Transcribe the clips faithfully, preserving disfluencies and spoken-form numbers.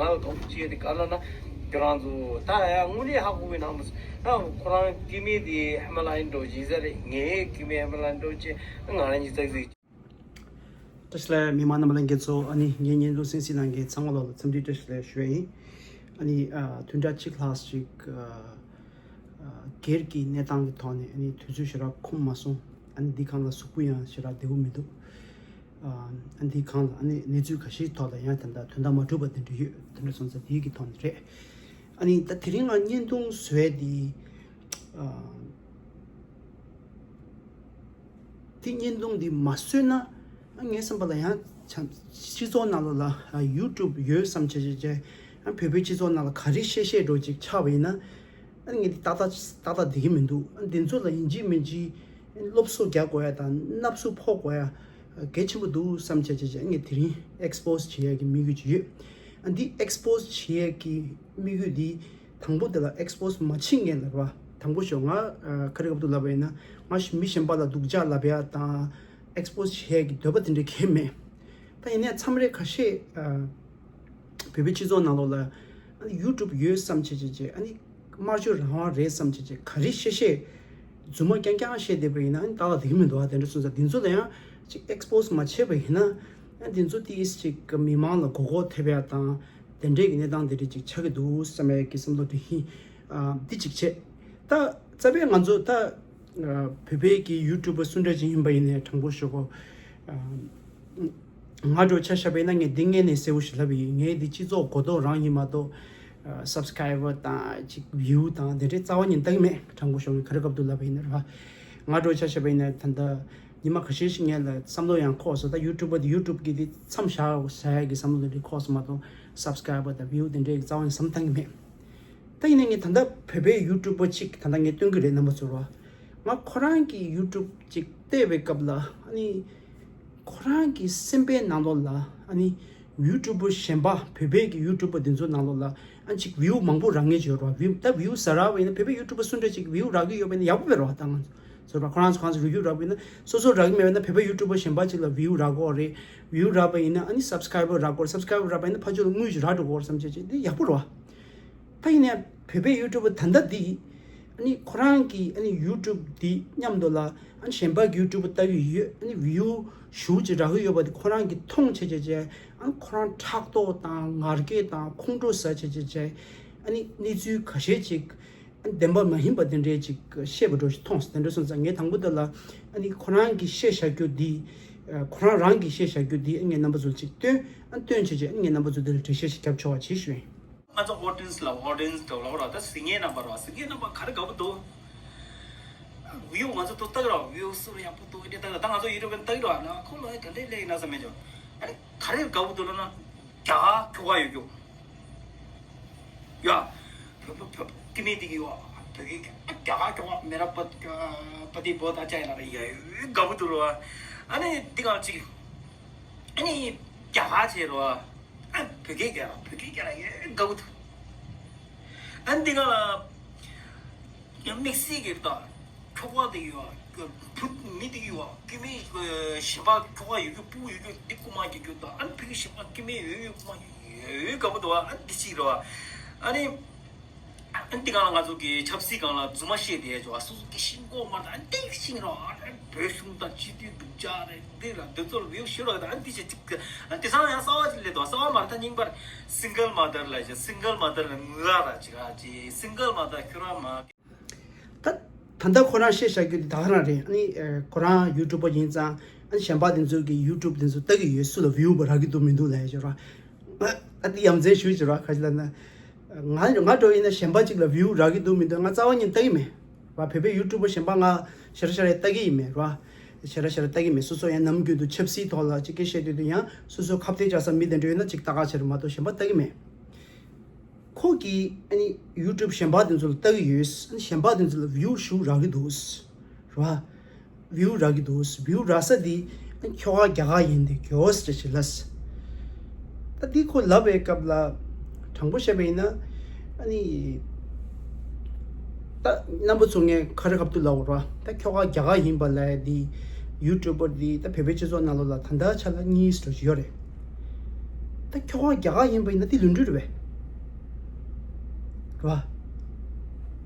ང་ལ་དོགས་པ་ཅི་ཡོད་དེ་ག་ལ་ན། ཁྱོད་རང་ཚོ་ད་ཡ་དངོས་གནས་ཧ་གོ་གི་ནང་མ་སོང་ན། ཁོ་རང་སྐྱེ་དམན་དེ་ཧི་མ་ལ་ཡའི་འགྲོ་བཞིན་ས་རེད། ངའི་སྐྱེ་དམན་ཧི་མ་ལ་ཡའི་འགྲོ་ཅེ་ང་རང་གཉིས་ཙག་ཙིག་བཀྲ་ཤིས་བདེ་ལེགས། མི་མང་རྣམ་པ་ལྷན་རྒྱས་ཚོ། ཨ་ནི་ངའི་བརྙན་ཐུང་གསན་གཟིགས་གནང་མཁན་ཚང་མ་ལོ་ལ་འཚམས་འདྲི་བཀྲ་ཤིས་བདེ་ལེགས་ཞུ་ཡ་ཡིན། ཨ་ནི་ཨ་བདུན་ཕྲག་གཅིག་ལྷག་ཅིག་ཨ་ཨ་སྒེར་གྱི་གནས་སྟངས་ཀྱི་ཐོག་ནས་ཨ་ནི་དུས་ཚོད་ཞེ་དྲག་ཁོམ་མ་སོང་། ཨ་ནི་འདི་སྒང་ལ་གཟུགས་པོ་ཡང་ཞེ་དྲག་བདེ་པོ་མི་འདུག་ཨ་ཨ་འདི་སྒང་ལ་ཨ་ནི་གནས་ཚུལ་ཁ་ཤས་ཐོག་ལ་ཡང་ད་ལྟ་དོན་དག་མ་གྲུབ་པ་དེ་འདྲ་ཡོད། དེ་འདྲ་སོང་ཙང་དེའི་གི་ཐོག་ནས་རེད། ཨ་ནི་ད་དེ་རིང་ང་བརྙན་ཐུང་བཟོས་དེ། ཨ། དེ་བརྙན་ཐུང་འདི་མ་བཟོས་ན། ཨ་ངའི་བསམ་པ་ལ་ཡང་ཆ་སྤྱི་ཚོགས་ནང་ལོགས་ལ་ཨ་ཡུ་ཊུབ་ཡོད་བསམ་བྱས་བྱས་བྱས། ཨ་བོད་པའི་སྤྱི་ཚོགས་ནང་ལ་ག་རེ་བཤད་བཤད་འགྲོ་ཅིག་ཆགས་པ་ཡིན་ན། ཨ་ངས་འདི་ཏག་ཏག་ཏག་ཏག་བསྡད་ཀྱི་མི་འདུག་ཨ་འདི་ཚོ་ལ་ཡིན་གཅིག་མིན་གཅིག་སློབ་གསོ་རྒྱག་དགོས་ཡ་དང་སྣ་སུ་ཕོག་དགོས་ཡ་གལ་ཆེན་པོ་འདུག་བསམ་བྱས་བྱས་བྱས། ཨ་ངས་དེ་རིང་ཨེག་སི་པོ་སི་བྱེད་ཡ་གི་དམིགས་ཡུལ་ཅིག་ཡོད། ཨ་འདི་ཨེག་སི་པོ་སི་བྱེད་ཡ་གི་དམིགས་ཡུལ་འདི། དང་པོ་དེ་ལ་ཨེག་སི་པོ་སི་མ་བྱེད་སྔོན་ལ་རེད་བ། དང་པོ་ཞོག་ང་ཨ་ཁ་རི་ཁ་ཐུག་ལབ་པ་ཡིན་ན། ང་མི་གཞན་པ་ལ་སྡུག་ཅག་ལབ་ཡ་དང་ཨེག་སི་པོ་སི་བྱེད་ཡ་གི་འདོད་པ་དེ་འདྲ་གང་ཡང་མེད། ད་ཡིན་ནའི་མཚམས་རེ་ཁ་ཤས་ཨ་བོད་པའི་སྤྱི་ཚོགས་ནང་ལོགས་ལ་ཨ་ནི་ཡུ་ཊུབ་ཡོད་བསམ་བྱས་བྱས་བྱས། ཨ་ནི་སྨྲ་བརྗོད་རང་དབང་རེད་བསམ་བྱས་བྱས་ག་རེ་བཤད་བཤད། རྫུན་མ་རྐྱང་རྐྱང་བཤད་བསྡད་པ་ཡིན་ན་ཨ་ནི་ཏག་ཏག་བསྡད་ཀྱི་མི་འདུག་ཨ། དེ་འདྲ་སོང་ཙང་འདི་ཚོ་ལ་ཡང་ཅིག་ཨེག་སི་པོ་སི་མ་བྱས་པ་ཡིན་ན། ཨ་འདི་ཚོ་ཏིས་ཅིག་མི་མང་ལ་མགོ་སྐོར་ཐེབས་ཡ་དང་། དེ་འདྲའི་གི་གནས་སྟངས་དེ་འདྲ་ཅིག་ཆགས་ཀྱི་འདུག་བསམ་ཡ་གི་བསམ་བློ་དེ་ཧིན། ཨ་འདི་ཅིག་བྱས། ད་རྩ་བའི་ང་ཚོ་ད་ཨ་བོད་པའི་གི་ཡུ་ཊུབ་པ་སུ་འདྲ་ཅིག་ཡིན་པ་ཡིན་ནའི་དྲང་པོ་ཞུ་གོ། ཨ་ང་འདྲ་ཆ་བཞག་པ་ཡིན་ན་ངས་འདི་སྔོན་ནས་གསལ་པོ་ཞིག་ལབ་ཡིན། ངས་འདི་སྤྱི་ཚོགས་གོ་རྟོགས་རང་ཡིན་མ་གཏོགས། ཨ་སབ་སི་ཀ་རའི་བར་དང་ཅིག་བིའུ་དང་དེ་འདྲའི་རྩ་བ་ཉིད་ལྟ་གི་མེད། དྲང་པོ་ཞུ་ངས་ཁ་རི་ཁ་ཐུག་ལབ་པ་ཡིན་ན་རེད་བ། ང་འདྲ་ཆ་བཞག་པ་ཡིན་ན་ད་ལྟ་ཉི་མ་ཁ་ཤས་ཤིག་སྔོན་ལ་བསམ་བློ་ཡང་འཁོར་སོང་། ད་ཡུ་ཊུབ་པ་དེ་ཡུ་ཊུབ་གི་དེ་མཚམས་བཞག་བཞག་ཡ་གི་བསམ་བློ་དེ་འདྲ་འཁོར་སོང་མ་གཏོགས། སབ་སི་ཀ་རའི་བར་དང་བིའུ་དེ་འདྲའི་རྩ་བ་ནས་བསམ་བཏང་གི་མེད། ད་ཡིན་ནའི་ངས་ད་ལྟ་བོད་པའི་ཡུ་ཊུབ་པ་ཅིག་ད་ལྟ་ངས་སྟོན་གི་རེད། རྣམ་པ་ཚོར་བ། ང་ཁོ་རང་གི་ཡུ་ཊུབ་ཅིག་བལྟས་པའི་སྐབས་ལ་ཨ་ནི། ཁོ་རང་གི་སེམས་པའི་ནང་ལོགས་ལ་ཨ་ནི་ཡུ་ཊུབ་པ་གཞན་པ་བོད་པའི་གི་ཡུ་ཊུབ་པ་དེ་ཚོའི་ནང་ལོགས་ལ་ཨ་ཅིག་བིའུ་མང་པོ་རག་མཁན་ཅིག་ཡོད་རེད་བ། བིའུ་ད་བིའུ་ཟ་རག་པ་ཡིན་ན་བོད་པའི་ཡུ་ཊུབ་པ་སུ་འདྲ་ཅིག་བིའུ་རག་གི་ཡོད་པ་ཡིན་ན་ཡག་པོ་རེད་བ། ད་ང་ཚོ་ཚོར་བ་ཁོ་རང་ཚོ་གང་ཚོ་རིག་རྒྱུ་རག་པ་ཡིན་ན་སོ་སོ་རག་གི་མེད་པ་ཡིན་ན་བོད་པའི་ཡུ་ཊུབ་པ་གཞན་པ་ཅིག་ལ་བིའུ་རག་གོ་རེད། བིའུ་རག་པ་ཡིན་ན་ཨ་ནི་སབ་སི་ཀ་རའི་བར་རག་གོ་རེད། སབ་སི་ཀ་རའི་བར་རག་པ་ཡིན་ན་ཕར་ཕྱོགས་ལ་དངུལ་ཞིག་རག་འགྲོ་གོ་རེད་བསམ་བྱས་བྱས་འདི་ཡག་པོ་རེད་བ། ད་ཡིན་ནའི་བོད་པའི་ཡུ་ཊུབ་པ་ད་ལྟ་འདི་ཨ་ནི་ཁོ་རང་གི་ཨ་ནི་ཡུ་ཊུབ་འདི་མཉམ་དུ་ལ་ཨ་ནི་གཞན་པ་གི་ཡུ་ཊུབ་པ་ལྟ་གི་ཡོད། ཨ་ནི་བིའུ་ཞེ་ཅིག་རག་གི་ཡོད་པ་དེ་ཁོ་རང་གིས་མཐོང་བྱས་བྱས་བྱས། ཨ་ནི་ཁོ་རང་ཕྲག་དོག་དང་ངར་སྐད་དང་ཁོང་ཁྲོ་ཟ་བྱས་བྱས་བྱས། ཨ་ནི་གནས་ཚུལ་ཁ་ཤས་ཅིག་ཨ་ནི་བདེན་པ་མ་ཡིན་པ་དེ་འདྲའི་ཅིག་བཤད་པ་འདྲ་ཞིག་མཐོང་སོང་། དེ་འདྲ་སོང་ཙང་ངས་དང་པོ་དེ་ལ་ཨ་ནི་ཁོ་རང་གིས་བཤད་བཞག་རྒྱུ་འདི། ཁོ་རང་རང་གིས་བཤད་བཞག་རྒྱུ་འདི་ཨ་ངས་རྣམ་པ་ཚོར་ཅིག་སྟོན། ཨ་སྟོན་བྱས་བྱས་ཨ་ངས་རྣམ་པ་ཚོ་འདི་ལ་འགྲེལ་བཤད་ཞིག་རྒྱབ་ཆོག་པ་བྱེད་ཞུ་ཡིན། ང་ཚོ་ཨོ་ཌི་ཡེན་སི་ལ་ཨོ་ཌི་ཡེན་སི་འདྲ་བོ་ལབ་ར། ད་གཟིགས་མཁན་རྣམ་པ་ར། གཟིགས་མཁན་རྣམ་པ་ག་རེ་དགའ་པོ་འདུག་བིའུ་ང་ཚོ་ཏོག་ལྟ་གི་ར། བིའུ་སུ་ར་ཡག་པོ་འདུག་འདི་ལྟ་གི་ར། ད་ང་ཚོ་ཡུ་ཊུབ་ལྟ་གི་ར། ན་ཁོ་ལ་ག་འདྲས་སླེབས་ཡིན་ན་བསམ་མེད་ཅོ། ཨ་རེ་ག་རེ་དགའ་པོ་འདུག་ལབ་ན་རྒྱ་གར་ཁྱོ་ག་ཡོད་རྒྱུ་ཡ། བོད་བོད་བོད་སྐྱེ་དམན་དེ་གི་ཡོད། བོད་ཀྱི་རྒྱ་གར་ཁྱོ་ག་མེ་ར་པ་པ་ཏི་བོ་ད་ཅ་ཡ་ལ་ར་ཡ་དགའ་པོ་འདུག་ལོ། ཨ་ནི་འདི་ག་ཅིག་ཨ་ནི་རྒྱ་གར་བྱས་རོ། ཨ་བོད་སྐད་རྒྱག་ར། བོད་སྐད་རྒྱག་ར་ཡ་དགའ་པོ་འདུག་ཨ་ནི་འདི་ག་ལ་དམིགས་བསལ་གྱི་ད་ཁྱོ་ག་དེ་ཡོད། བུ་མི་དེ་ཡོད། སྐྱེ་དམན་གཞན་པ་ཁྱོ་ག་ཡོད་རྒྱུ་སྤུ་གུ་ཡོད་རྒྱུ་འདི་རྐུ་མ་རྒྱག་རྒྱུ་དང་། ཨ་ནི་བོད་ཀྱི་གཞན་པ་སྐྱེ་དམན་ཡོད་ཡོད་རྐུ་མ་རྒྱག་ཡོད་དགའ་པོ་འདུག་ཨ་ནི་འདི་གཅིག་རེད་བ། ཨ་ནི་ཨ་ནི་འདི་ག་ལ་ང་ཚོ་གི་ཆབ་སྲིད་སྒང་ལ་རྫུན་མ་བཤད་བསྡད་ཡ་ཅིག་ཡོད། སོ་སོ་སྐད་ཤེས་ཀྱི་མ་རེད། ཨ་ནི་འདི་ཤེས་རོགས། ཨ་ནི་བོད་གཞུང་དང་སྤྱི་འཐུས་སྡུག་ཅག་རེད། འདི་ལ་འདི་ཚོ་ལ་བེའུ་ཤེས་རོགས། ཨ་ནི་འདི་བྱས་ཅིག་ཨ་ནི་དེང་སང་ཡང་གསར་པ་ཅིག་སླེབས་འདུག་གསར་པ་མ་རེད། ད་རྙིང་པར་སིང་གལ་མ་དར་ལབ་ཅིག་སིང་གལ་མ་དར་ལ་ངུ་ཡ་ར་ཅིག་ཨ་ཅིག་སིང་གལ་མ་དར་ཁྱོད་རང་མ། ད་ད་ལྟ་ཁོ་རང་བཤད་བཞག་རྒྱུ་དེ་ད་ག་རང་རེད། ཨ་ནི་ཨ་ཁོ་རང་ཡུ་ཊུབ་པ་ཡིན་ཙང་། ཨ་ནི་གཞན་པ་དེ་ཚོ་གི་ཡུ་ཊུབ་དེ་ཚོ་ལྟ་གི་ཡོད། སུ་ལ་བིའུ་བ་རག་གི་འདུག་མི་འདུག་ལབ་ཡ་ཅིག་ར། ཨ་དེ་ཡ་མཚན་ཞུ་ཅིག་ར། ག་ཅི་ལབ་ན། ང་ང་འདྲ་ཡིན་ན་གཞན་པ་ཅིག་ལ་བིའུ་རག་གི་འདུག་མི་འདུག་ང་རྩ་བ་ཉིད་ལྟ་གི་མེད། ར། བོད་པའི་ཡུ་ཊུབ་པ་གཞན་པ་ང་ཞེ་དྲག་ཞེ་དྲག་ལྟ་གི་ཡིན་མེད་ར། ཞེ་དྲག་ཞེ་དྲག་ལྟ་གི་མེད། སོ་སོ་ཡང་ནམ་རྒྱུན་དུ་ཆབ་སྲིད་ཐོག་ལ་ཅིག་སྐད་བཤད་དུས་དུ་ཡང་སོ་སོ་ཁ་གཏད་བཅག་ས་མི་དེ་འདྲ་ཡོད་ན་ཅིག་ལྟ་ག་བྱེད་ར་མ་གཏོགས་གཞན་པ་ལྟ་གི་མེད། ཁོ་གིས་ཨ་ནི་ཡུ་ཊུབ་གཞན་པ་དེ་ཚོ་ལ་ལྟ་གི་ཡོད། ཨ་ནི་གཞན་པ་དེ་ཚོ་ལ་བིའུ་ཞེ་དྲག་རག་གི་འདུག་ར། བིའུ་རག་གི་འདུག་བིའུ་རག་ས་དེ་ཨ་ནི་ཁྱོ་ག་རྒྱ་གར་ཡིན་དེ་གྱོས་ཅེས་ཅིག་ལབ། ད་འདི་ཁོ་ལབ་པའི་སྐབས་ལ་དྲང་པོ་བཤད་པ་ཡིན་ན། ཨ་ནི་ད་རྣམ་པ་ཚོ་ངས་ཁ་རི་ཁ་ཐུག་ལབ་དགོས་ར། ད་ཁྱོ་ག་རྒྱ་གར་ཡིན་པ་ལབ་ཡ་འདི་ཡུ་ཊུབ་པ་འདི་ད་བོད་པའི་སྤྱི་ཚོགས་ནང་ལོགས་ལ་ད་ལྟའི་ཆ་ལ་གཉིས་འདྲ་ཅིག་ཡོད་རེད། ད་ཁྱོ་ག་རྒྱ་གར་ཡིན་པ་ཡིན་ན་དེ་ལུས་འབྲེལ་རེད་པས། རེད་པ།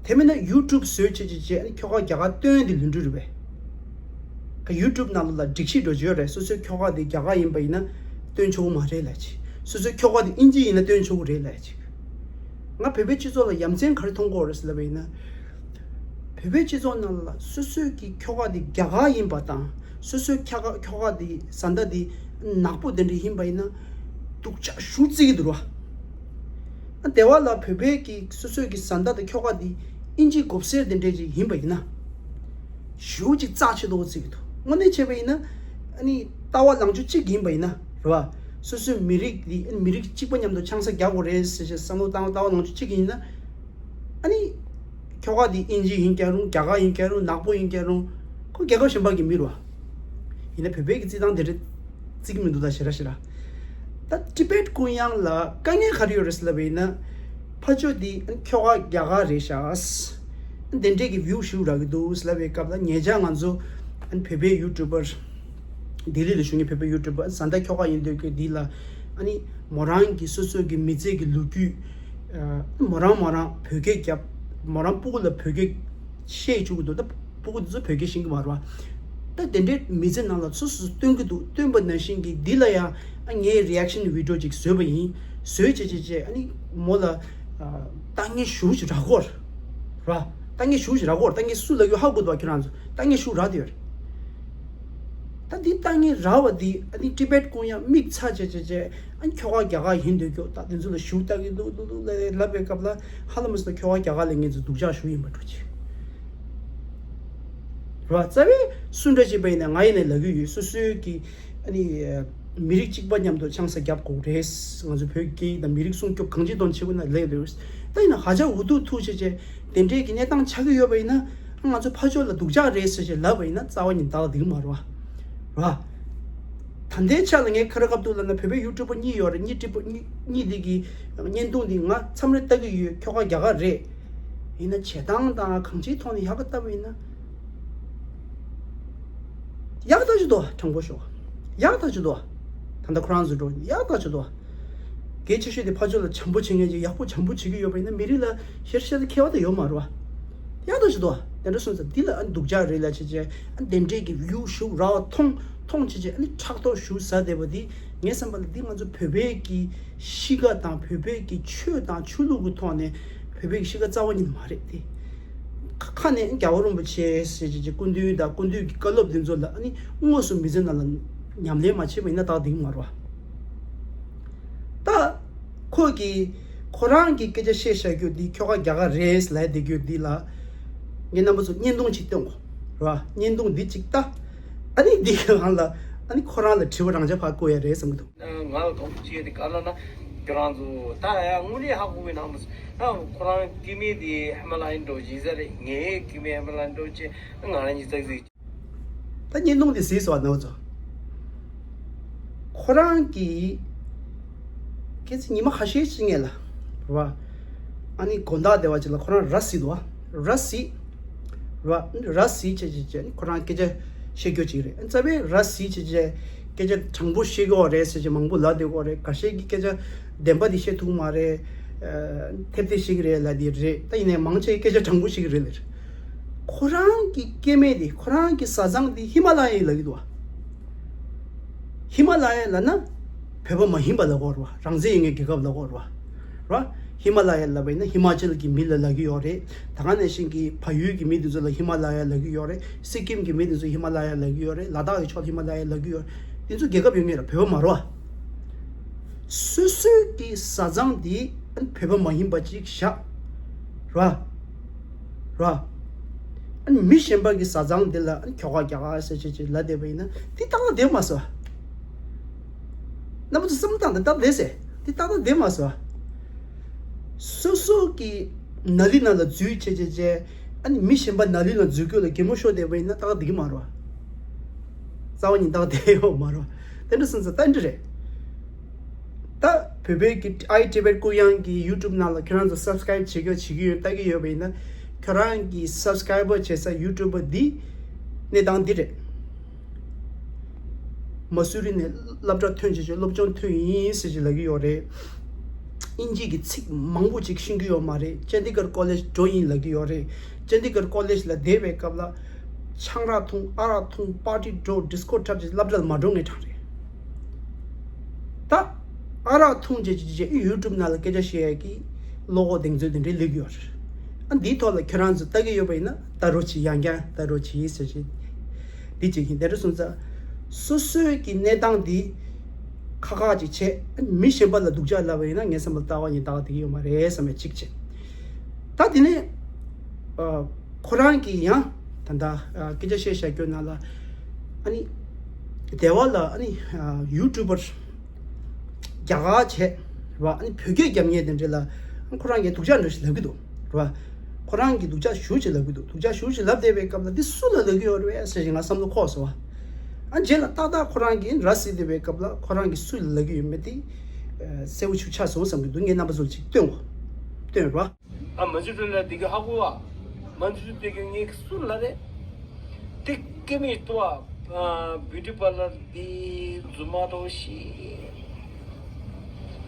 དེ་མིན་ན་ཡུ་ཊུབ་བཟོས་བྱས་བྱས་བྱས་ཨ་ནི་ཁྱོ་ག་རྒྱ་གར་སྟོན་དེ་ལུས་འབྲེལ་རེད་པས། ཁ་ཡུ་ཊུབ་ནང་ལ་སྒྲིག་གཞི་འགྲོ་བྱས་ཡོད་རེད། སོ་སོའི་ཁྱོ་ག་དེ་རྒྱ་གར་ཡིན་པ་ཡིན་ན་སྟོན་ཆོག་གི་མ་རེད་ལབ་ཅིག་སོ་སོའི་ཁྱོ་ག་དེ་ཨིན་ཇི་ཡིན་ན་སྟོན་ཆོག་གི་རེད་ལབ་ཅིག་ང་བོད་པའི་སྤྱི་ཚོགས་ལ་ཡ་མཚན་ག་རེ་མཐོང་གི་ཡོད་རེད་ཟེར་ལབ་པ་ཡིན་ན། བོད་པའི་སྤྱི་ཚོགས་ནང་ལ་སོ་སོའི་གི་ཁྱོ་ག་དེ་རྒྱ་གར་ཡིན་པ་དང་སོ་སོའི་ཁྱོ་ག་ཁྱོ་ག་དེ་བཟའ་ཟླ་དེ་ནག་པོ་དེ་འདྲ་ཡིན་པ་ཡིན་ན་སྡུག་ཅག་ཞེ་པོ་བརྩི་གི་འདུག་ར། ཨ་སྡེ་བ་ལ་བོད་པའི་གི་སོ་སོའི་གི་བཟའ་ཟླ་དང་ཁྱོ་ག་དེ་ཨིན་ཇི་གོབ་སེར་དེ་འདྲ་ཅིག་ཡིན་པ་ཡིན་ན། ཞེ་པོ་ཅིག་རྩ་ཆེ་ཏོག་བརྩི་གི་འདུག་དངོས་གནས་བྱས་པ་ཡིན་ན། ཨ་ནི་ལྟ་བ་ལངས་ཕྱོགས་གཅིག་ཡིན་པ་ཡིན་ན་རེད་བ། སོ་སོའི་མི་རིགས་འདི་ཨ་ནི་མི་རིགས་གཅིག་པ་མཉམ་དུ་ཆང་ས་རྒྱག་དགོས་རེད་ཟེར་བྱས་བསམ་བློ་བཏང་ལྟ་བ་ལངས་ཕྱོགས་གཅིག་ཡིན་ན། ཨ་ནི། ཁྱོ་ག་འདི་ཨིན་ཇི་ཡིན་ཀྱང་རུང་རྒྱ་གར་ཡིན་ཀྱང་རུང་ནག་པོ་ཡིན་ཀྱང་རུང་ཁོ་རྒྱལ་ཁབ་གཞན་པ་གི་མི་རེད་བ། ཡིན་ན་བོད་པའི་གི་རྩིས་སྟངས་དེ་འདྲ་བརྩི་གི་མི་འདུག་ད་ཞེ་དྲག་ཞེ་དྲག་ད་ཊི་བེཊ་ཀུན་དབྱང་ལ་དཀའ་ངལ་ག་རེ་ཡོད་རེད་ཟེར་ལབ་པ་ཡིན་ན། ཕར་ཕྱོགས་འདི་ཁྱོ་ག་རྒྱ་གར་རེད་ཤག་དེ་འདྲས་ཀྱི་བིའུ་ཞེ་པོ་རག་གི་འདུག་ཟེར་ལབ་པའི་སྐབས་ལ་ཉེ་ཆར་ང་ཚོ་བོད་པའི་ཡུ་ཊུབ་པར། ལྡི་ལི་ལ་བཞུགས་མཁན་བོད་པའི་ཡུ་ཊུབ་པར་བཟའ་ཟླ་ཁྱོ་ག་ཡིན་འདོད་མཁན་འདི་ལ་ཨ་ནི་མོ་རང་གི་སོ་སོ་གི་མི་ཚེ་གི་ལོ་རྒྱུས། མོ་རང་མོ་རང་བོད་སྐད་རྒྱབ། མོ་རང་སྤུ་གུ་ལ་བོད་སྐད་བཤད་བཅུག་གི་འདུག་ད་སྤུ་གུ་འདི་ཚོ་བོད་སྐད་ཤེས་ཀྱི་མ་རེད་བ། ད་དེ་འདྲའི་མི་ཚེ་ནང་ལ་སོ་སོ་སྟོན་གྱི་འདུག་སྟོན་པ་ནང་བཞིན་གྱི་འདི་ལ་ཡང་ཨ་ངས་རི་ཨེག་ཤན་བི་ཌི་ཡོ་ཅིག་བཟོས་པ་ཡིན། བཟོས་བྱས་བྱས་བྱས་ཨ་ནི་མོ་ལ་ལྟ་ངན་ཞེ་པོ་ཅིག་རག་གོ་ར། ལྟ་ངན་ཞེ་པོ་ཅིག་རག་གོ་ལྟ་ངན་སུ་ལབ་ཡོད་ཧ་གོ་འདུག་བ། ཁྱོད་རང་ཚོ་ལྟ་ངན་ཞེ་པོ་རག་བསྡད་ཡོད་རེད། ད་འདི་ལྟ་ངན་རག་པ་འདི་ཨ་ནི་ཊི་བེཊ་ཀུན་དབྱང་དམིགས་ཚ་བྱས་བྱས་བྱས་ཨ་ནི་ཁྱོ་ག་རྒྱ་གར་ཡིན་འདོད་ཀྱོག་ད་དེ་ཚོ་ལ་ཞེ་པོ་ལྟ་གི་འདུག་འདུག་འདུག་ལབ་ལབ་པའི་སྐབས་ལ་ཧ་ལམ་སོ་ཁྱོ་ག་རྒྱ་གར་ལ་ངེད་ཚོ་སྡུག་ཅག་ཞེ་པོ་ཡིན་པ་འགྲོ་ཆེ། ར་རྩ་བའི་སུ་འདྲ་ཅིག་པ་ཡིན་ན་ང་ཡིན་ནས་ལབ་ཀྱི་ཡོད། སོ་སོའི་གི་ཨ་ནི་མི་རིགས་གཅིག་པ་མཉམ་དུ་ཆང་ས་རྒྱབ་དགོས་རེད། ང་ཚོ་བོད་སྐད་ཡིག་དང་མི་རིགས་སྲུང་སྐྱོབ་གང་ཅིའི་དོན་བྱེད་དགོས་ན་ལས་རེད། ད་ཡིན་ན་ཧ་ཅང་འུ་ཐུག་ཐུག་བྱས་བྱས་དེ་འདྲའི་གི་གནས་སྟངས་ཆགས་ཀྱི་ཡོད་པ་ཡིན་ན་ང་ཚོ་ཕར་ཕྱོགས་ལ་སྡུག་ཅག་རེད་ཟེར་བྱས་ལབ་པ་ཡིན་ན་རྩ་བ་ཉིད་ཏག་ཏག་འདུག་མ་རེད་བ། ར། ད་ལྟའི་ཆ་ལ་ངས་ཁ་ར་ཁ་ཐུག་ལབ་ན་བོད་པའི་ཡུ་ཊུབ་པ་གཉིས་ཡོད་རེད། གཉིས་ཊུབ་པ་གཉིས་གཉིས་འདི་གི་བརྙན་ཐུང་འདི་ང་མཚམས་རེ་ལྟ་གི་ཡོད། ཁྱོ་ག་རྒྱ་གར་རེད། ཡིན་ན་བྱེད་སྟངས་དང་གང་ཅིའི་ཐོག་ནས་ཡག་ག་ལྟ་བ་ཡིན་ན། ཡག་ཐག་ཆོད་འདུག་དྲང་པོ་ཤོད། ཡག་ཐག་ཆོད་འདུག་ད་ལྟ་ཁོ་རང་ཚོ་འགྲོ་ཡག་ཐག་ཆོད་འདུག་གལ་ཆེ་ཤོས་དེ་ཕར་ཕྱོགས་ལ་བྱམས་པོ་བྱེད་མཁན་ཅིག་ཡག་པོ་བྱམས་པོ་བྱེད་ཀྱི་ཡོད་པ་ཡིན་ན་མི་རིགས་ལ་ཤེར་ཤེར་ཁྱད་པར་དེ་ཡོད་མ་རེད་བ། ཡག་ཐག་ཆོད་འདུག་དེ་འདྲ་སོང་ཙང་འདི་ལ་ཨ་སྡུག་ཅག་རེད་ལབ་བྱས་བྱས་ཨ་དེ་འདྲས་ཀྱི་བིའུ་ཞེ་པོ་རག་པ་མཐོང་མཐོང་བྱས་བྱས་ཨ་ནི་ཕྲག་དོག་ཞེ་པོ་ཟ་བསྡད་པ་འདི་ངའི་བསམ་པ་ལ་འདི་ང་ཚོ་བོད་པའི་གི་གཤིས་ཀ་དང་བོད་པའི་གི་ཆོས་དང་ཆོས་ལུགས་ཀྱི་ཐོག་ནས་བོད་པའི་གི་གཤིས་ཀ་རྩ་བ་ཉིད་མ་རེད་དེ། ཁ་ཁ་ནས་རྒྱལ་བ་རིན་པོ་ཆེ་ཟེར་བྱས་བྱས་སྐུ་མདུན་དང་སྐུ་མདུན་གྱི་བཀའ་སློབ་འདི་ཚོ་ལ་ཨ་ནི་དངོས་སུ་མི་ཚེ་ནང་ལ་ཉམས་ལེན་མ་བྱས་པ་ཡིན་ན་ཏག་འདིང་མ་རེད་བ། ད་ཁོ་གིས་ཁོ་རང་གི་སྐད་ཆ་བཤད་བཞག་རྒྱུ་འདི་ཁྱོ་ག་རྒྱ་གར་རེད་ལབ་བསྡད་རྒྱུ་འདི་ལ་ངས་རྣམ་པ་ཚོ་བརྙན་ཐུང་ཅིག་སྟོན་གོ་རེད་བ། བརྙན་ཐུང་འདི་ཅིག་ལྟ། ཨ་ནི་འདི་གི་སྒང་ལ་ཨ་ནི་ཁོ་རང་ལ་དྲི་བ་རང་འཇགས་ཕར་བཀོད་ཡ་རེད་བསམ་གི་འདུག་ང་ལ་དོགས་པ་ཅིག་དེ་ག་ལ་ན་ཁྱོད་རང་ཚོ་ད་ཡ་དངོས་གནས་ཧ་གོ་གི་ནང་མི་སོང་། ད་ཁོ་རང་སྐྱེ་དམན་དེ་ཧི་མ་ལ་ཡའི་འགྲོ་བཞིན་ས་རེད། ངའི་སྐྱེ་དམན་ཧི་མ་ལ་ཡའི་འགྲོ་ཅེ་ང་རང་གཉིས་ཙག་ཙིག་ད་བརྙན་ཐུང་དེ་གཟིགས་སོང་ནོ་ཚོ། ཁོ་རང་གིས་ཁྱེད་ཚོ་ཉི་མ་ཁ་ཤས་ཤིག་ངེས་ལ་རེད་བ། ཨ་ནི་དགོང་དག་བདེ་བ་ཅིག་ལ་ཁོ་རང་ར་བཟི་འདུག་བ། ར་བཟི། ར་ར་བཟི་བྱས་བྱས་བྱས་ནི་ཁོ་རང་སྐད་ཆ་བཤད་རྒྱུ་ཅིག་རེད། རྩ་བའི་ར་བཟི་བྱས་བྱས་སྐད་ཆ་དྲང་པོ་བཤད་ཀྱི་ཡོད་རེད་ཟེར་བྱས་མང་པོ་ལབ་བསྡད་ཀྱི་ཡོད་རེད། འགའ་ཤས་ཀྱིས་སྐད་ཆ་བདེན་པ་དེ་བཤད་ཐུབ་ཀྱི་མ་རེད། ཐེབས་ཐེབས་བཤད་ཀྱི་རེད་ལབ་དེ་རེད། ད་ཡིན་ནའི་མང་ཆེ་སྐད་ཆ་དྲང་པོ་བཤད་ཀྱི་རེད་ལབ་རེད། ཁོ་རང་གི་སྐྱེ་དམན་དེ་ཁོ་རང་གི་བཟའ་ཚང་དེ་ཧི་མ་ལ་ཡའི་ལབ་ཀྱི་འདུག་བ། ཧི་མ་ལ་ཡ་ལབ་ན་བོད་པ་མ་ཡིན་པ་ལབ་ཀྱི་ཡོད་རེད་བ། རང་བཙན་ཡོད་མཁན་རྒྱལ་ཁབ་ལབ་ཀྱི་ཡོད་རེད་བ། ར། ཧི་མ་ལ་ཡ་ལབ་པ་ཡིན་ན་ཧི་མ་ཅལ་གྱི་མི་ལ་ལབ་ཀྱི་ཡོད་རེད། ད་ག་ནང་བཞིན་གྱི་བལ་ཡུལ་གྱི་མི་དེ་ཚོ་ལ་ཧི་མ་ལ་ཡ་ལབ་ཀྱི་ཡོད་རེད། སི་ཀིམ་གྱི་མི་དེ་ཚོ་ཧི་མ་ལ་ཡ་ལབ་ཀྱི་ཡོད་རེད། ལ་དྭགས་ཀྱི་ཕྱོགས་ལ་ཧི་མ་ལ་ཡ་ལབ་ཀྱི་ཡོད་རེད། དེ་ཚོ་རྒྱལ་ཁབ་ཡོད་མཁན་རེད། བོད་པ་མ་རེད་བ། སོ་སོའི་གི་བཟའ་ཚང་དེ་བོད་པ་མ་ཡིན་པ་ཅིག་བཞག་ར། ར། ཨ་ནི་མི་གཞན་པ་གི་བཟའ་ཚང་དེ་ལ་ཨ་ནི་ཁྱོ་ག་རྒྱ་གར་ཟེར་བྱས་བྱས་ལབ་བསྡད་པ་ཡིན་ན་དེ་ཏག་ཏག་བསྡད་མ་སོང་། རྣམ་པ་ཚོ་བསམ་བློ་བཏང་དང་སྟབས་བདེ་ཟེར་དེ་ཏག་ཏག་བསྡད་མ་སོང་། སོ་སོ་གི་ནཱ་ལི་ནང་ལ་འཛུལ་བྱས་བྱས་བྱས་ཨ་ནི་མི་གཞན་པ་ནཱ་ལི་ནང་འཛུལ་སྐྱོད་ལ་གད་མོ་ཤོར་བསྡད་པ་ཡིན་ན་ཏག་ཏག་བསྡད་ཀྱི་མ་རེད་བ། རྩ་བ་ཉིད་ཏག་ཏག་བསྡད་ཡོད་མ་རེད་བ། དེ་འདྲ་སོང་ཙང་ད་འདི་རེད། ད་བོད་པའི་གི་ཨའི་ཊི་བེཊ་ཀུན་དབྱང་གི་ཡུ་ཊུབ་ནང་ལ་ཁྱོད་རང་ཚོ་སབ་སི་ཀ་རེབ་བྱེད་ཀྱི་ཡོད་བྱེད་ཀྱི་ཡོད་ལྟ་གི་ཡོད་པ་ཡིན་ན་ཁྱོད་རང་གི་སབ་སི་ཀ་རེབ་བྱེད་ས་ཡུ་ཊུབ་པ་འདི་གནས་སྟངས་འདི་རེད། མ་སུ་རི་ནས་སློབ་གྲྭ་ཐོན་བྱས་བྱས་སློབ་སྦྱོང་ཐོན་ཡིན་ཟེར་གྱི་ལབ་ཀྱི་ཡོད་རེད། དབྱིན་ཇི་གི་ཚིག་མང་པོ་ཅིག་ཤེས་ཀྱི་ཡོད་མ་རེད། ཅན་དི་གར་ཀོ་ལེཇ་འགྲོ་ཡིན་ལབ་ཀྱི་ཡོད་རེད། ཅན་དི་གར་ཀོ་ལེཇ་ལ་བསྡད་པའི་སྐབས་ལ་ཆང་རག་འཐུང་ཨ་རག་འཐུང་པར་ཊི་འགྲོ་ཌི་སི་ཀོ་འཁྲབ་བྱས་སློབ་གྲྭ་ལ་མ་འགྲོ་མཁན་གྲས་རེད། ད་ཨ་རག་འཐུང་བྱས་བྱས་བྱས་ཡུ་ཊུབ་ནང་ལ་སྐད་ཆ་བཤད་ཡག་གི་བློ་ཁོག་གདེང་ཚོད་དེ་འདྲའི་སླེབས་ཀྱི་ཡོད་རེད། ཨ་འདིའི་ཐོག་ལ་ཁྱོད་རང་ཚོ་ལྟ་གི་ཡོད་པ་ཡིན་ན་ལྟ་རོགས་གྱིས། ཡང་བསྐྱར་ལྟ་རོགས་གྱིས་ཟེར་བྱས། འདི་གཅིག་ཡིན། དེ་འདྲ་སོང་ཙང་སོ་སོའི་གི་གནས་སྟངས་འདི་ཁག་ཁག་ཅིག་བྱས། མི་གཞན་པ་ལ་སྡུག་ཅག་ལབ་པ་ཡིན་ན་ངའི་བསམ་པར་ལྟ་བ་ཡིན་ལྟ་བ་དེ་གི་ཡོད་མ་རེད་བསམ་པའི་གཅིག་བྱས། ད་དེ་ནས་ཨ་ཁོ་རང་གི་ཡང་ད་ལྟ་ཨ་སྐད་ཆ་བཤད་བཞག་རྒྱུ་ནང་ལ་ཨ་ནི་སྡེ་བ་ལ་ཨ་ནི་ཨ་ཡུ་ཊུབ་པར་རྒྱ་གར་བྱས་ར་བ། ཨ་ནི་བོད་སྐད་རྒྱབ་མཁན་དེ་འདྲ་ལ་ཁོ་རང་གིས་སྡུག་ཅག་འདྲ་ཞིག་ལབ་ཀྱི་འདུག་ར་བ། ཁོ་རང་གིས་སྡུག་ཅག་ཞེ་པོ་ཅིག་ལབ་ཀྱི་འདུག་སྡུག་ཅག་ཞེ་པོ་ཅིག་ལབ་བསྡད་པའི་སྐབས་ལ་འདི་སུ་ལ་ལབ་ཀྱི་ཡོད་རེད་ཟེར་བཞིན་ང་བསམ་བློ་འཁོར་སོང་བ། ཨ་རྗེས་ལ་ཏག་ཏག་ཁོ་རང་གིས་ར་བཟི་བསྡད་པའི་སྐབས་ལ་ཁོ་རང་གིས་སུ་ལ་ལབ་ཀྱི་ཡོད་མེད་དེ་གསལ་པོ་ཞིག་ཆགས་སོང་བསམ་གྱི་འདུག་ངས་རྣམ་པ་ཚོ་ལ་ཅིག་སྟོན་གོ། སྟོན་ར་བ། ཨ་མ་ཇུ་ཏྲ་ལ་དེ་གི་ཧ་གོ་བ། མ་ཇུ་ཏྲ་དེ་གི་ངས་སུ་ལ་རེད། དེ་ཀེ་མི་ཏོ་ཨ་བིའུ་ཊི་པར་ལར་དེ་རྫུན་མ་ཏོ་ཤི།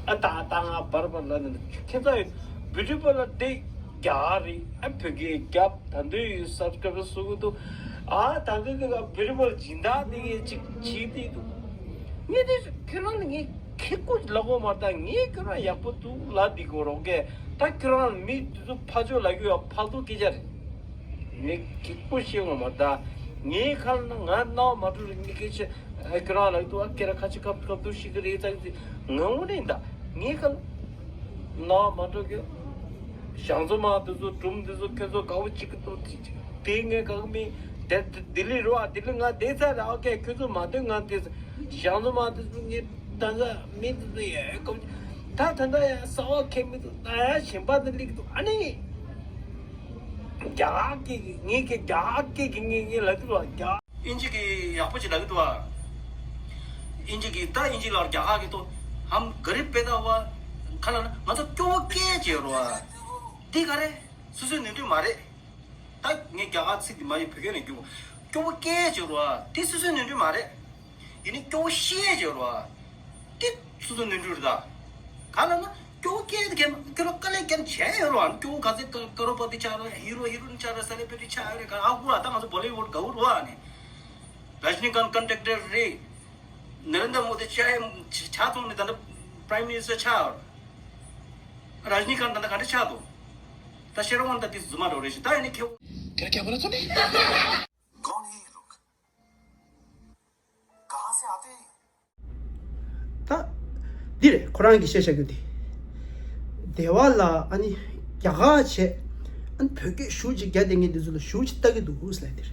ཨ་ད་ད་ང་བར་བར་ལ་ནི་ཁྱེད་ཚ་ཡོད་བིའུ་ཊི་པར་ལར་དེ་རྒྱ་རེད། ཨ་བོད་སྐད་རྒྱབ་ད་འདོད་ཡོད་སབ་སི་ཀ་རབ་སུ་གི་འདུག་ཨ་ད་འདོད་དེ་ག་བིའུ་ཊི་པར་སྦྱིན་བདག་དེ་གི་ཅིག་བྱིས་དེ་འདུག་ངས་དེ་ཁྱེད་རང་ལ་ངས་ཁེ་ཀོ་ལ་གོ་མ་ད་ངས་ཁྱོད་རང་ཡག་པོ་འདུག་ལ་འདི་གོ་རོགས་གས། ད་ཁྱོད་རང་མི་དེ་ཚོ་ཕ་ཆོས་ལ་གུ་ཡ་ཕ་ལྟོ་སྐད་ཆ་རེད། ངས་ཁེ་ཀོ་ཤེས་གོ་མ་ད་ངས་ཁ་ལ་ང་རྣ་བ་མ་འགྲོ་རེད། ངས་སྐད་ཆ་ཁྱོད་རང་ལ་འདུག་ཨ་ཁྱེད་རང་ཁ་ཆེ་ཁབ་ཁབ་ཏུ་ཤི་གི་རེད་ཙང་ང་འོ་ནས་ད་ངས་ཁ་ལ་རྣ་བ་མ་འགྲོ་གི། ཞང་ཚོ་མ་དེ་ཚོ་སྒྲུང་དེ་ཚོ་ཁྱོད་ཚོ་དགའ་བོ་གཅིག་གི་ཏོ་དེ་ངས་དགའ་གི་མིན། དེ་ལྡི་ལི་རུ་ཨ་ལྡི་ལི་ང་བསྡད་ཚར་ར་ཨོ་ཁེ་ཁྱོད་ཚོ་མ་སྡོད་ང་བསྡད་ཚར། ཞང་ཚོ་མ་དེ་ཚོ་ངས་ད་ང་མི་དེ་ཚོ་ཡ་ཀོ་ད་ད་ད་ཡ་ས་བ་ཁེ་མི་འདུག་ད་ཡ་གཞན་པ་དེ་ལིག་འདུག་ཨ་ནི་རྒྱ་གར་སྐད་ཀྱི་ངས་ཁེ་རྒྱ་གར་སྐད་ཀྱི་ངས་ངས་ལབ་དུས་ར་རྒྱ། དབྱིན་ཇི་གི་ཡག་པོ་ཅིག་ལབ་ཀྱི་འདུག་ཨ། དབྱིན་ཇི་གི་ད་དབྱིན་ཇི་ལ་རྒྱ་གར་གི་ཏོ་ཧམ་ག་རི་པེ་ད་བ་ཁ་ལ་ན་ང་ཚོ་སྐྱོ་བོ་སྐད་ཅེས་རོ་ཨ། འདི་ག་རེ་སོ་སོའི་ནོར་འཁྲུལ་མ་རེད། ད་ངས་རྒྱ་གར་ཚིག་འདི་མ་ཡིན་བོད་སྐད་ནས་རྒྱུག་སྐྱོ་བོ་སྐད་ཅེས་རོ་ཨ། འདི་སོ་སོའི་ནོར་འཁྲུལ་མ་རེད། ཡིན་ནི་སྐྱོ་བོ་ཤེས་ཅེས་རོ་ཨ། འདི་སོ་སོའི་ནོར་འཁྲུལ་རེད་ད། ག་ལ་ན་སྐྱོ་བོ་སྐད་དེ་ཁྱེད་ཁྱེད་རང་དཀའ་ལས་ཀྱང་བྱས་ཡོད་རོ་ཨ། སྐྱོ་བོ་ག་ཚོད་ཀ་ཀ་རོ་པ་ཏི་ཆགས་རོ་ཧི་རོ་ཧི་རོ་ནི་ཆགས་རོ་སེ་ལེ་བི་རི་ཊི་ཆགས་ཡོད་རེད། ག་ཨ་ཧུ་ཨ་ད་ང་ཚོ་བོ་ལི་ཝུཌ་དགའ་བོ་རོ་ཨ་ནི། ར་ཇི་ནི་ཀཱན་ཀོན་ཊེག་ཊར་རེད། ནེ་རེན་དྲ་མོ་དི་ཆགས་ཡ་ཆགས་ཐོང་ནི་ད་ནི་པ་རའིམ་མི་ནི་སི་ཊར་ཆགས་ཡོད། ར་ཇི་ནི་ཀཱན་ད་ནི་ག་འདྲ་ཆགས་འདུག་ད་ཤེར་ཝན་ད་དི་རྫུན་མ་འགྲོ་རེད་ཤི་ད་ཡ་ནི་ཁེ་བོ། ཁྱེད་རྒྱ་བོད་ལ་ཚོ་ནི། कौन है ये लोग? कहाँ से आते हैं? ད་འདི་རེད་ཁོ་རང་གིས་བཤད་བཞག་རྒྱུ་དེ། སྡེ་བ་ལ་ཨ་ནི་རྒྱ་གར་བྱས་ཨ་ནི་བོད་སྐད་ཞེ་པོ་ཅིག་རྒྱག་བསྡད་མཁན་དེ་ཚོ་ལ་ཞེ་པོ་ཅིག་ལྟ་གི་འདུག་ཟེར་ལབ་དེ་རེད།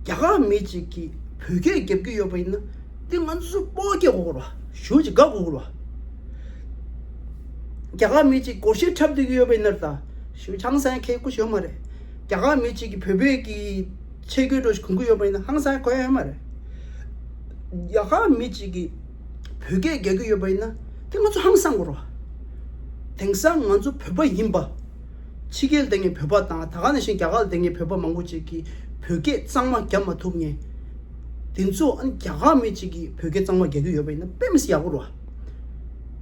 རྒྱ་གར་མི་གཅིག་གིས་བོད་སྐད་རྒྱབ་ཀྱི་ཡོད་པ་ཡིན་ན་དེ་ང་ཚོ་སྤོ་སྐད་གོ་དགོས་རེད་བ། ཞེ་པོ་ཅིག་དགའ་གོ་དགོས་རེད་བ། རྒྱ་གར་མི་གཅིག་སྒོར་གཞས་འཁྲབ་སྡོད་ཀྱི་ཡོད་པ་ཡིན་ན་ད་ཞེ་པོ་ཅིག་ཧང་སང་ཁེ་ཀོ་ཞིག་ཡོད་མ་རེད། རྒྱ་གར་མི་གཅིག་གིས་བོད་པའི་གི་ཆས་གོས་འདྲ་ཞིག་གོན་གྱི་ཡོད་པ་ཡིན་ན་ཧང་སང་གོ་ཡ་ཡོད་མ་རེད། རྒྱ་གར་མི་གཅིག་གིས་བོད་སྐད་རྒྱག་གི་ཡོད་པ་ཡིན་ན་དེ་ང་ཚོ་ཧང་སང་དགོས་རེད་བ། དེང་སང་ང་ཚོ་བོད་པ་ཡིན་པ། ཕྱི་རྒྱལ་དེ་ངའི་བོད་པ་དང་ད་ག་ནང་བཞིན་རྒྱ་གར་དེ་ངའི་བོད་པ་མང་པོ་ཅིག་གིས་བོད་སྐད་གཙང་མ་རྒྱབ་མ་ཐུབ་མཁན། དེ་ཚོ་ཨ་ནི་རྒྱ་གར་མི་གཅིག་གིས་བོད་སྐད་གཙང་མ་རྒྱག་གི་ཡོད་པ་ཡིན་ན་དཔེ་མི་སྲིད་ཡག་པོ་རེད་བ།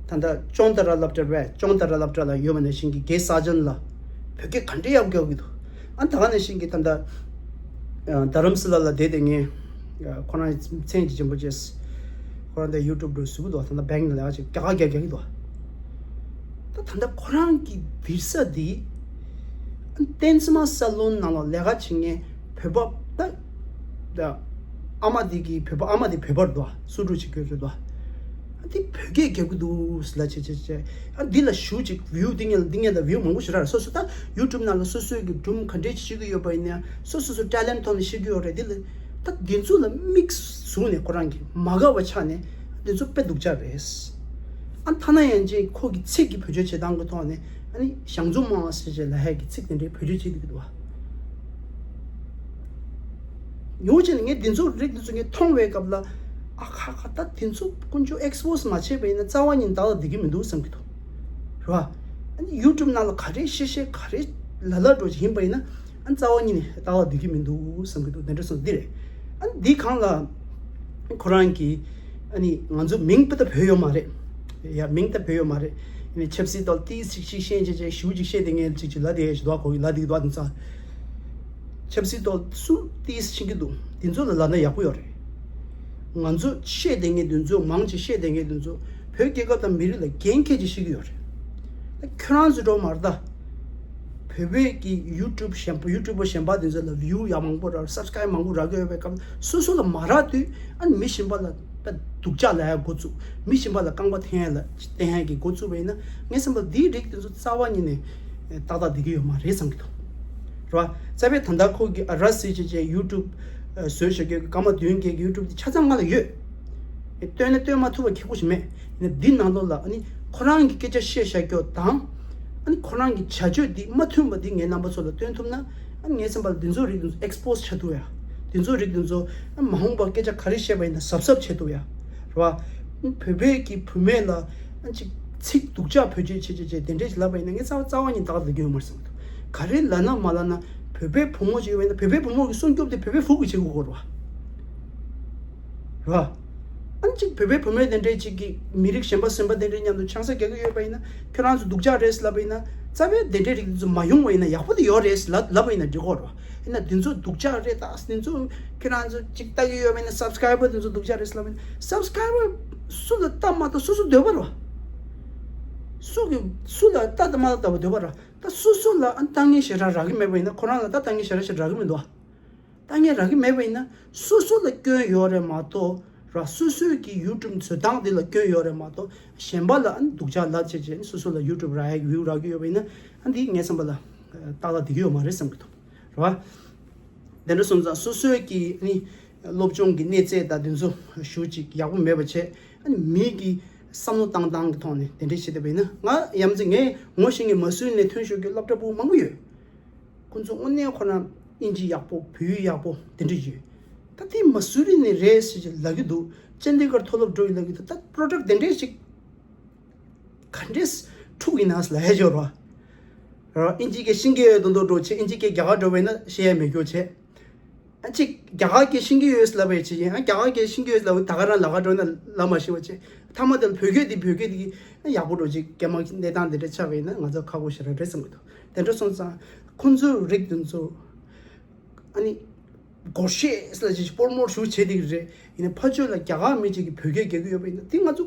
ད་ལྟ་ཅོང་ཏ་ར་སློབ་གྲྭ་རེད། ཅོང་ཏ་ར་སློབ་གྲྭ་ལ་ཡོད་པ་ནང་བཞིན་གྱི་རྒན་ས་ཇན་ལགས་བོད་སྐད་ག་འདྲ་ཡག་པོ་རྒྱག་གི་འདུག་ཨ་ནི་ད་ག་ནང་བཞིན་གྱི་ད་ལྟ་རྡ་རམ་ས་ལ་ལ་བསྡད་དེ་ངས་ཁོ་རང་མཚན་གྱི་ཆེན་པོ་བྱས། ཁོ་རང་ད་ཡུ་ཊུབ་འགྲོ་ཟུག་འདུག་ད་ལྟ་བེང་ལ་ཡག་ཅིག་རྒྱ་གར་རྒྱག་རྒྱག་གི་འདུག་ད་ད་ལྟ་ཁོ་རང་གི་འདིར་ས་འདི་ཏན་ཙི་མ་ས་ལོན་ནང་ལ་ལས་ཀ་བྱེད་མཁན་བོད་པ་ད་ད་ཨ་མ་འདི་གི་བོད་པ་ཨ་མ་འདི་བོད་པ་རེད་འདུག་སུ་འགྲོ་བྱེད་དགོས་རེད་འདུག་འདི་བོད་སྐད་རྒྱག་གི་འདུག་ལ་བྱེད་བྱེད་བྱེད་ཨ་འདི་ལ་ཞུ་ཅིག་བིའུ་འདི་ངས་འདི་ངས་ལ་བིའུ་མང་པོ་ཞིག་རག་རེད། སོ་སོ་ད་ཡུ་ཊུབ་ནང་ལ་སོ་སོའི་གི་སྒྲུང་ག་འདྲས་བྱེད་ཀྱི་ཡོད་པ་ཡིན་ན་སོ་སོ་སོ་ཊེ་ལེན་ཊི་ཐོག་ནས་བཤད་ཀྱི་ཡོད་རེད། འདི་ལ་ད་འདི་ཚོ་ལ་མིག་བཟུང་ནས་ཁོ་རང་གི་མ་དགའ་བ་ཆགས་ནས་འདི་ཚོ་དཔེ་སྡུག་ཅག་རེད། ཨ་ཐ་ན་ཡང་ཅིག་ཁོ་གི་ཚིག་གི་བེད་སྤྱོད་བྱེད་སྟངས་ཀྱི་ཐོག་ནས་ཨ་ནི་ཞང་ཚོ་མང་ཟེར་བྱས་ལ་ཧད་ཀྱི་ཚིག་དེ་འདྲའི་བེད་སྤྱོད་བྱེད་ཀྱི་འདུག་བ། ཡོང་བྱས་ནས་ངས་འདི་ཚོ་རིགས་འདི་ཚོ་ངས་མཐོང་བའི་སྐབས་ལ་ཨ་ཁ་ཁ་ད་འདི་ཚོ་དཀོན་མཆོག་ཨེག་སི་པོ་སི་མ་བྱས་པ་ཡིན་ན་རྩ་བ་ཉིད་ནས་བདག་ལ་བསྡད་ཀྱི་མི་འདུག་བསམ་གྱི་འདུག་རེད་བ། ཨ་ནི་ཡུ་ཊུབ་ནང་ལ་ག་རེ་བཤད་བཤད་ག་རེ་ལབ་ལབ་འགྲོ་ཅིག་ཡིན་པ་ཡིན་ན་ཨ་ནི་རྩ་བ་ཉིད་ནས་བདག་ལ་བསྡད་ཀྱི་མི་འདུག་བསམ་གྱི་འདུག་འདི་འདྲ་སོང་འདི་རེད། ཨ་ནི་འདི་གང་ལ་ཁོ་རང་གིས་ཨ་ནི་ང་ཚོ་མིང་པ་ད་བོད་ཡོད་མ་རེད། ཡ་མིང་ད་བོད་ཡོད་མ་རེད། ཨ་ནི་ཆབ་སྲིད་ཐོག་ཏིས་ཅིག་ཅིག་ཤེས་བྱས་བྱས་ཞུ་ཅིག་བཤད་དེ་ངས་ཅིག་ཅིག་ལ་དེ་ཞུ་དོ་གོ་གི་ལ་དེ་གི་དོ་དེ་ཚ། ཆབ་སྲིད་ཐོག་སུ་ཏིས་ཤེས་ཀྱི་འདུག་དེ་ཚོ་ལ་ལབ་ན་ཡག་པོ་ཡོད་རེད། ང་ཚོ་བཤད་དེ་ངས་དེ་ཚོ་མང་ཅིག་བཤད་དེ་ངས་དེ་ཚོ་བོད་རྒྱལ་ཁབ་དང་མི་རིགས་ལ་འགན་འཁྱེར་ཅིག་ཤེས་ཀྱི་ཡོད་རེད། ད་ཁྱོད་རང་ཚོ་འགྲོ་མ་རེད་ད། བོད་པའི་གི་ཡུ་ཊུབ་གཞན་པ་ཡུ་ཊུབ་པ་གཞན་པ་དེ་ཚོ་ལ་བིའུ་ཡག་མང་པོ་རག་སབ་སི་ཀ་རེབ་མང་པོ་རག་གི་ཡོད་པའི་སྐབས་སོ་སོ་ལ་མ་རག་དུས་ཨ་ནི་མི་གཞན་པ་ལ་དཔེ་སྡུག་ཅག་ལབ་ཡ་འགོ་བཙུགས། མི་གཞན་པ་ལ་རྐང་པ་འཐེན་ཡ་ལ་བསྟན་ཡ་གི་འགོ་བཙུགས་པ་ཡིན་ན་ངས་བསམ་པ་འདིའི་རིགས་དེ་ཚོ་རྩ་བ་ཉིད་ནས་ཏག་ཏག་བསྡད་ཀྱི་ཡོད་མ་རེད་བསམ་གྱི་འདུག་རེད་བ། རྩ་བའི་ད་ལྟ་ཁོ་གི་ཨ་ར་སི་ཅེ་ཅེ་ཡུ་ཊུབ་བཟོས་བཞག་གི་སྐར་མ་བདུན་བརྒྱད་ཀྱི་ཡུ་ཊུབ་དེ་ཆ་ཚང་ང་ལ་ཡོད། སྟོན་ན་སྟོན་མ་ཐུབ་པ་ཁེ་པོ་ཞིག་མེད། ཡིན་ན་འདི་ནང་ལོགས་ལ་ཨ་ནི་ཁོ་རང་གི་སྐད་ཆ་བཤད་བཞག་རྒྱུ་དང་། ཨ་ནི་ཁོ་རང་གི་བྱ་སྤྱོད་འདི་མ་མཐུན་པ་འདི་ངའི་རྣམ་པ་ཚོ་ལ་སྟོན་ཐུབ་ན། ཨ་ནི་ངའི་སེམས་པ་ལ་འདི་ཚོ་རིགས་འདི་ཚོ་ཨེག་སི་པོ་སི་བྱ་ཐུབ་ཡ། འདི་ཚོ་རིགས་འདི་ཚོ་ཨ་མ་འོངས་པ་སྐད་ཆ་ག་རེ་བཤད་པ་ཡིན་ན་གཟབ་གཟབ་བྱེད་ཐུབ་ཡ། རེད་བ། ཨ་བོད་པའི་གི་བུད་མེད་ལ་ཨ་ཅིག་ཚིག་སྡུག་ཅག་བེད་སྤྱོད་བྱེད་བྱེད་བྱེད་དེ་འདྲས་ཞིག་ལབ་པ་ཡིན་ན་ངས་རྩ་བ་རྩ་བ་ཉིད་ཏག་ཏག་ཡོད་མ་རེད་བསམ་གི་འདུག་ག་རེ་ལབ་ན་མ་ལབ་ན་བོད་པའི་བུ་མོ་ཅིག་ཡོད་པ་ཡིན་ན་བོད་པའི་བུ་མོ་གི་སྲུང་སྐྱོབ་དེ་བོད་པའི་བུ་གིས་བྱེད་དགོས་ཀྱི་རེད་བ། རེད་བ། ཨ་ནི་གཅིག་བོད་པའི་བུད་མེད་དེ་འདྲས་གཅིག་གིས་མི་རིགས་གཞན་པ་གཞན་པ་དེ་འདྲས་མཉམ་དུ་ཆང་ས་རྒྱག་གི་ཡོད་པ་ཡིན་ན་ཁྱོད་རང་ཚོ་སྡུག་ཅག་རེད་ལབ་པ་ཡིན་ན་རྩ་བའི་དེ་འདྲས་རིགས་དེ་ཚོ་མ་ཡོང་བ་ཡིན་ན་ཡག་པོ་དེ་ཡོད་རེད་ལབ་ལབ་པ་ཡིན་ན་འགྲིག་གོ་རེད་བ། ཡིན་ན་དེ་ཚོ་སྡུག་ཅག་རེད་ད་དེ་ཚོ་ཁྱོད་རང་ཚོ་གཅིག་ལྟ་གི་ཡོད་པ་ཡིན་ན་སབ་སི་ཀ་རེབ་པར་དེ་ཚོ་སྡུག་ཅག་རེད་ལབ་པ་ཡིན་ན་སབ་སི་ཀ་རེབ་པར་སུ་ལ་ལྟ་མ་ལྟ་སོ་སོ་འདོད་པ་རེད་བ། སུ་གི་སུ་ལ་ལྟ་ལྟ་མ་ལྟ་ལྟ་བ་འདོད་པ་རེད་བ། ད་སོ་སོ་ལ་ཨ་ལྟ་མཁན་ཞེ་དྲག་རག་གི་མེད་པ་ཡིན་ན་ཁོ་རང་ལ་ད་ལྟ་མཁན་ཞེ་དྲག་ཞེ་དྲག་རག་གི་མི་འདུག་བ། ལྟ་མཁན་རག་གི་མེད་པ་ཡིན་ན་སོ་སོ་ལ་སྐྱོན་ཡོད་རེད་མ་གཏོགས་ར་སོ་སོའི་གི་ཡུ་ཊུབ་བཟོ་སྟངས་དེ་ལ་སྐྱོན་ཡོད་རེད་མ་གཏོགས་གཞན་པ་ལ་ཨ་ནི་སྡུག་ཅག་ལབ་བྱས་བྱས་ནས་སོ་སོ་ལ་ཡུ་ཊུབ་རག་ཡག་བིའུ་རག་གི་ཡོད་པ་ཡིན་ན་ཨ་འདི་ངའི་བསམ་པ་ལ་ཏག་ཏག་བསྡད་ཀྱི་ཡོད་མ་རེད་བསམ་གྱི་འདུག་ར། དེ་འདྲ་སོང་ཙང་སོ་སོའི་གི་ཨ་ནི་སློབ་སྦྱོང་གི་གནས་ཚད་དང་དེ་ཚོ་ཞུ་ཅིག་ཡག་པོ་མེད་པ་བྱས་ཨ་ནི་མི་གི་བསམ་བློ་བཏང་སྟངས་ཀྱི་ཐོག་ནས་དེ་འདྲ་བྱེད་བསྡད་པ་ཡིན་ན་ང་ཡ་མཚན་ངས་ངོ་ཤེས་མཁན་མ་སུའི་ནས་ཐོན་ཤོར་གྱི་སློབ་གྲྭ་ཕྲུག་མང་པོ་ཡོད། ཁོ་ཚོ་དངོས་གནས་ཁོ་རང་དབྱིན་ཇི་ཡག་པོ་བོད་ཡིག་ཡག་པོ་དེ་འདྲ་ཡོད། ད་དེ་མ་སུ་རི་ནས་རེད་ཟེར་ཅིག་ལབ་ཀྱི་འདུག་ཅན་དི་གར་མཐོ་སློབ་འགྲོ་ཡི་ལབ་ཀྱི་འདུག་ད་པོ་རོ་ཌག་དེ་འདྲས་ཅིག་ག་འདྲས་འཁྲུག་ཡིན་ན་ལབ་ཡ་ཅིག་ཡོད་རེད་བ། ར་དབྱིན་ཇི་སྐད་ཤེས་ཀྱི་ཡོད་མདོག་མདོག་འགྲོ་བྱས་དབྱིན་ཇི་སྐད་རྒྱ་གར་འགྲོ་བས་ན་ཤེས་ཡ་མེད་རྒྱུ་བྱས། ཨ་ཅིག་རྒྱ་གར་སྐད་ཤེས་ཀྱི་ཡོད་ལབ་པའི་ཆེད་ཡིན། ཨ་རྒྱ་གར་སྐད་ཤེས་ཀྱི་ཡོད་ལབ་ད་ག་རང་ལ་ག་འགྲོ་ན་ལབ་མ་ཤེས་པ་ཆེ། ཐ་མ་དེ་ལ་བོད་སྐད་འདི་བོད་སྐད་འདི་ཡག་པོ་འགྲོ་ཅིག་རྒྱ་མ་གནས་སྟངས་འདི་འདྲ་ཆགས་པ་ཡིན་ན་ང་ཚོ་ཁག་པོ་ཞེ་དྲག་རེད་བསམ་གི་འདུག་དེ་འདྲ་སོང་ཙང་ཁོང་ཚོའི་རིགས་དེ་ཚོ་ཨ་ནི་སྒོར་གཞས་ལ་ཅིག་སྤོར་མོར་ཞུ་བྱེད་དེ་གི་རེད། ཡིན་ན་ཕར་ཕྱོགས་ལ་རྒྱ་གར་མི་ཅིག་གིས་བོད་སྐད་རྒྱག་གི་ཡོད་པ་ཡིན་ན་དེ་ང་ཚོ་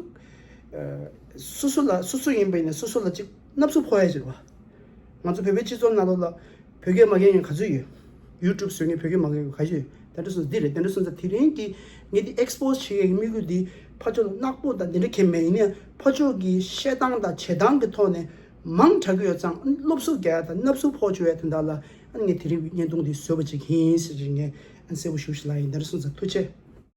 སོ་སོ་ལ་སོ་སོ་ཡིན་པ་ཡིན་ན་སོ་སོ་ལ་ཅིག་སྣབས་སུ་ཕོག་ཡ་ཅིག་རེད་བ། ང་ཚོ་བོད་པའི་སྤྱི་ཚོགས་ནང་ལོགས་ལ་བོད་སྐད་མ་སྐྱོན་མཁན་ག་ཚོད་ཡོད། ཡུ་ཊུབ་བཟོ་མཁན་བོད་སྐད་མ་སྐྱོན་མཁན་ག་ཚོད་ཡོད། དེ་འདྲ་སོང་ཙང་འདི་རེད། དེ་འདྲ་སོང་ཙང་དེ་རིང་གི་ངས་འདི་ཨེག་སི་པོ་སི་བྱེད་ཡག་གི་དམིགས་ཡུལ་འདི་ཕར་ཕྱོགས་ལ་ནག་པོ་དང་འདི་འདྲ་གང་ཡང་མེད། ཡིན་ན་ཡང་ཕར་ཕྱོགས་ཀྱི་བཤད་སྟངས་དང་བྱེད་སྟངས་ཀྱི་ཐོག་ནས་མང་དྲགས་ཀྱི་ཡོད་ཙང་སློབ་གསོ་རྒྱག་ཡ་དང་སྣབས་སུ་ཕོག་བཅུག་ཡ་དོན་དག་ལ་ངས་དེ་རིང་གི་བརྙན་ཐུང་འདི་བཟོས་པ་ཅིག་ཡིན་ཟེར་ཅིག་ངས་གསལ་པོ་ཞུ་ཞིག་ལ་ཡིན། དེ་འདྲ་སོང་ཙང་ཐུགས་རྗེ་ཆེ།